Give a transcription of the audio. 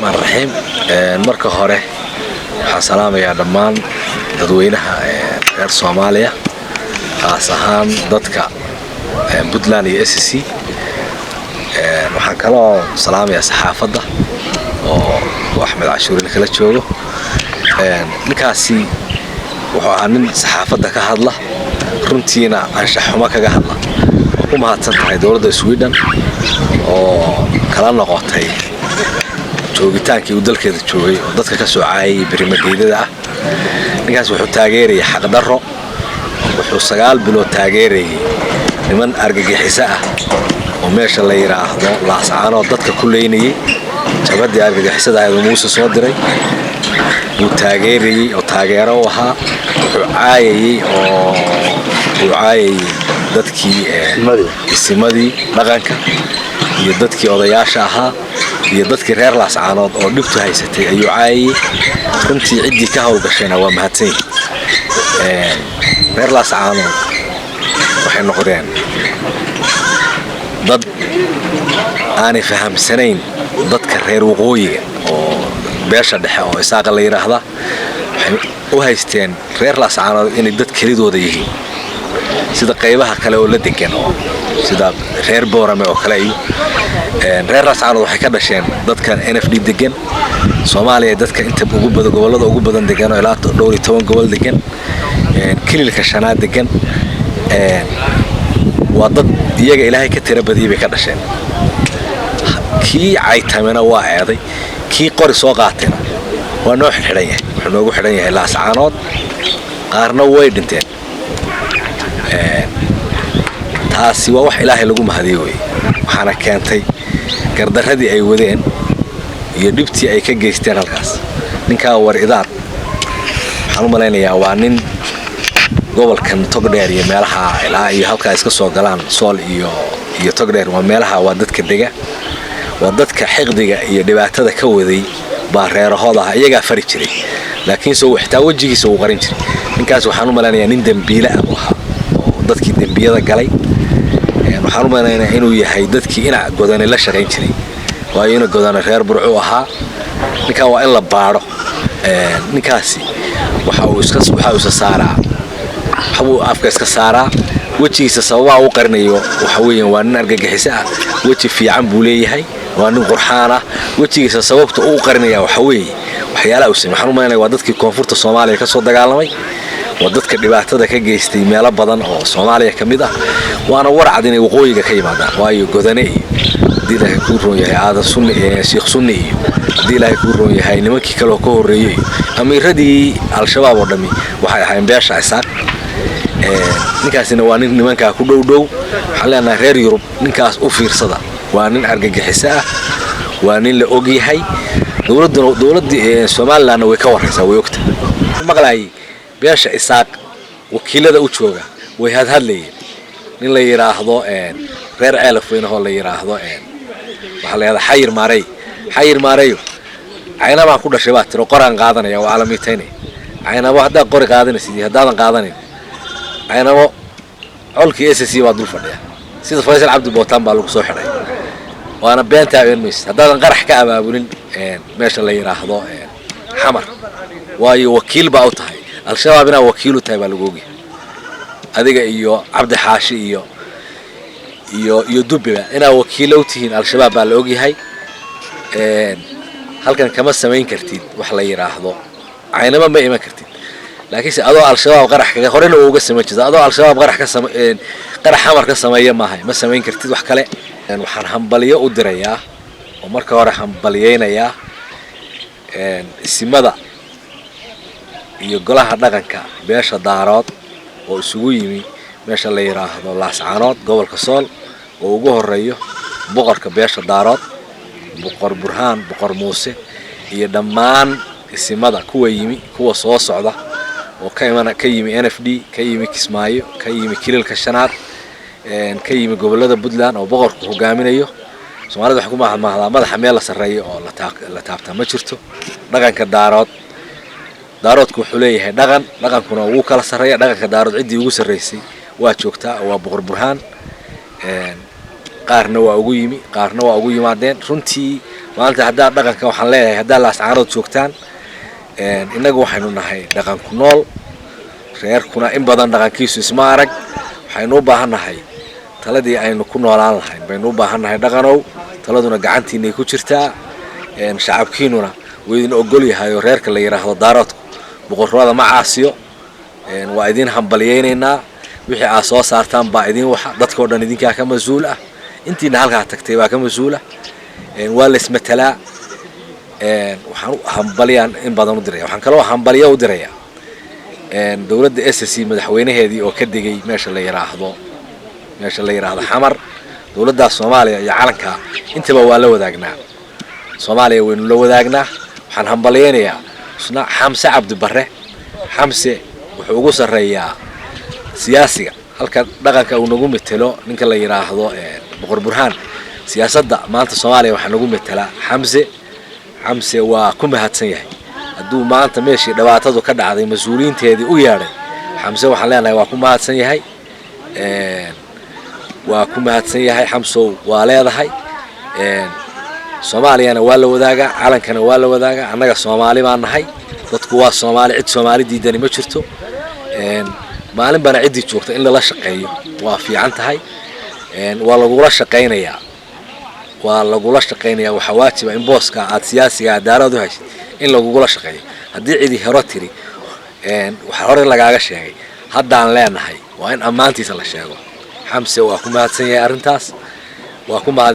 Raxmaan raxiim. Marka hore waxaan salaamayaa dhammaan dadweynaha reer Soomaaliya, khaas ahaan dadka Puntland iyo SSC. Waxaan kaloo salaamayaa saxaafadda oo Axmed Cashuurin kala joogo. Ninkaasi wuxuu ahaa nin saxaafadda ka hadla, runtiina anshax xumo kaga hadla. Waa ku mahadsan tahay dowladda Sweden oo kala noqotay joogitaankii uu dalkeeda joogay oo dadka ka soo caayayay berimageydada ah. Ninkaas wuxuu taageerayay xaqdarro. Wuxuu 9 bilood taageerayay niman argagixiso ah oo meesha la yidhaahdo Laascaanood dadka ku leynayay. Jabhaddii argagixisada ahayd oo Muuse soo diray buu taageerayey oo taageero u ahaa. Wuxuu caayayey oo uu caayayey dadkii isimadii dhaqanka iyo dadkii odayaasha ahaa iyo dadkii reer Laascaanood oo dhibtu haysatay ayuu caayayey. Runtii ciddii ka howlgashayna waa mahadsan yihin. Reer Laascaanood waxay noqdeen dad aanay fahamsanayn dadka reer waqooyiga oo beesha dhexe oo Isaaqa la yidhaahda. Waxay u haysteen reer Laascaanood inay dad kelidooda yihiin, sida qaybaha kale oo la degan oo sida reer Boorame oo kale. Iyo reer Laascaanood waxay ka dhasheen dadka NFD degan, Soomaaliya dadka inta ugu badan, gobollada ugu badan degan oo ilaa dhowr iyo toban gobol degan, Kililka Shanaad degan. Waa dad iyaga Ilaahay ka tira badiyay bay ka dhasheen. Kii caytamena waa eeday, kii qori soo qaatayna waa noo xidhan yahay, wuxuu noogu xidhan yahay Laascaanood. Qaarna way dhinteen. Taasi waa wax Ilaahay lagu mahadiyo wey. Waxaana keentay gardarradii ay wadeen iyo dhibtii ay ka geysteen halkaas. Ninkaa war idaad waxaan u malaynayaa waa nin gobolkan Togdheer iyo meelaha ilaa iyo halkaa iska soo galaan Sool iyo Togdheer. Waa meelaha, waa dadka dega, waa dadka xiqdiga iyo dhibaatada ka waday baa reerahooda ah, iyagaa fari jiray, laakiinse xitaa wejigiisa uu qarin jiray. Ninkaas waxaan u malaynayaa nin dembiile ah buu ahaa oo dadkii dembiyada galay. Waxaan u malaynayaa inuu yahay dadkii Ina Godane la shaqayn jiray, waayo Ina Godane reer Burcuu ahaa. Ninkaa waa in la baadho. Ninkaasi waxa uu isa saaraa, waxbuu afka iska saaraa, wejigiisa sababaha u qarinayo waxa weeyaan waa nin argagixiso ah. Weji fiican buu leeyahay, waa nin qurxaan ah. Wejigiisa sababta uu qarinaya waxa weeye waxyaalaha uu samey. Waxaan u malaynaya waa dadkii koonfurta Soomaaliya ka soo dagaalamay, waa dadka dhibaatada ka geystay meelo badan oo Soomaaliya ka mid ah. Waana warcad inay waqooyiga ka yimaadaan, waayo Godane iyo, haddii Ilaahay kuu roon yahay, Aadan Sunni, Sheekh Sunni iyo, haddii Ilaahay kuu roon yahay, nimankii kaleoo ka horreeyey iyo amiiradii Al-Shabaab oo dhammi waxay ahaayeen beesha Isaaq. Ninkaasina waa nin nimankaa ku dhow dhow. Waxaan leenahay reer Yurub, ninkaas u fiirsada, waa nin argagixiso ah, waa nin la og yahay. Dowladduna, dowladdii Somalilandna way ka warraysaa, way ogta. Maqlaayay beesha Isaaq wakiilada u jooga way hadhadlayeen. Nin la yidhaahdo reer Ceelaf weynahoo la yidhaahdo, waxaa la yidhahdaa Xayir Maarey. Xayir Maareyo, Caynabaan ku dhashay baa tiro, qoraan qaadanaya, waa caalamiitaynaya. Caynabo haddaad qori qaadanaysid iyo haddaadan qaadanayn, Caynabo colkii SSC baa dul fadhiya. Sida Faysal Cabdi Bootaan baa lagu soo xidhay, waana beentaa been maysid haddaadan qarax ka abaabulin meesha la yidhaahdo Xamar, waayo wakiil baa u tahay Al-Shabaab. Inaa wakiil u tahay baa lagu ogyahay, adiga iyo Cabdi Xaashi iyo Dubbiba inaa wakiilo u tihiin Al-Shabaab baa la ogyahay. Halkan kama samayn kartid wax la yidhaahdo Caynaba, ma iman kartid. Laakiinse adoo Al-Shabaab qarax kaga horena uga samayn jirta, adoo Al-Shabaab qarax ka sama, qarax Xamar ka sameeya maahay, ma samayn kartid wax kale. Waxaan hambalyo u dirayaa oo marka hore hambalyaynayaa isimada iyo golaha dhaqanka beesha Daarood oo isugu yimi meesha la yidhaahdo Laascaanood, gobolka Sool, oo ugu horeeyo boqorka beesha Daarood, Boqor Burhaan Boqor Muuse, iyo dhammaan isimada kuwa yimi, kuwa soo socda oo ka iman, ka yimi NFD, ka yimi Kismaayo, ka yimi Kililka Shanaad, ka yimi gobolada Puntland oo boqorku hogaaminayo. Soomaalida waxay ku mahadmahdaa madaxa meel la sarreeyo oo la taabtaa ma jirto. Dhaqanka Daarood, Daaroodku wuxuu leeyahay dhaqan, dhaqankuna wuu kala sarreeya. Dhaqanka Daarood ciddii ugu sarreysay waa joogtaa oo waa Boqor Burhaan. Qaarna waa ugu yimi, qaarna waa ugu yimaadeen. Runtii Maanta haddaa dhaqanka waxaan leeyahay, haddaa Laascaanood joogtaan, innagu waxaynu nahay dhaqan ku nool, reerkuna in badan dhaqankiisu isma arag. Waxaynu u baahan nahay taladii aynu ku noolaan lahayn baynu u baahan nahay. Dhaqanow, taladuna gacantiinay ku jirtaa, shacabkiinuna wuu idin ogol yahay oo reerka la yidhaahdo Daaroodku boqorrada ma caasiyo. Waa idin hambalyaynaynaa. Wixii aad soo saartaan baa idin waxa dadkao dhan idinkaa ka mas-uul ah, intiina halkaa tagtay baa ka mas-uul ah. Waa la ismatelaa. Waxaan hambalyaan in badan u diraya, waxaan kaloo hambalyo u dirayaa dowladda SSC, madaxweynaheedii oo ka degay meesha la yidhaahdo Xamar. Dowladda Soomaaliya iyo calanka intaba waa la wadaagnaa, Soomaaliya waynu la wadaagnaa. Waxaan hambalyaynayaa isna Xamse Cabdi Barre. Xamse wuxuu ugu sarreeyaa siyaasiga halka dhaqanka uu nagu metelo ninka la yidhaahdo Boqor Burhaan. Siyaasadda maanta Soomaaliya waxaa nagu metelaa Xamse. Xamse waa ku mahadsan yahay hadduu maanta meeshii dhibaatadu ka dhacday mas-uuliyiinteedii u yeedhay. Xamse waxaan leenahay waa ku mahadsan yahay, waa ku mahadsan yahay Xamsow. Waa leedahay, Soomaaliyana waa la wadaagaa, calankana waa la wadaagaa. Annaga Soomaali baan nahay, dadku waa Soomaali, cid Soomaali diidani ma jirto. Maalin bana ciddii joogta in lala shaqeeyo waa fiican tahay. Waa lagula shaqaynayaa, waa lagula shaqaynayaa. Waxaa waajiba in booska aad siyaasiga adaarad u heshid in lagugula shaqeeyo. Haddii cidi hero tiri waxaa hore lagaaga sheegay, haddaan leenahay waa in ammaantiisa la sheego. Xamse waa ku mahadsan yahay arrintaas, waa ku mahad.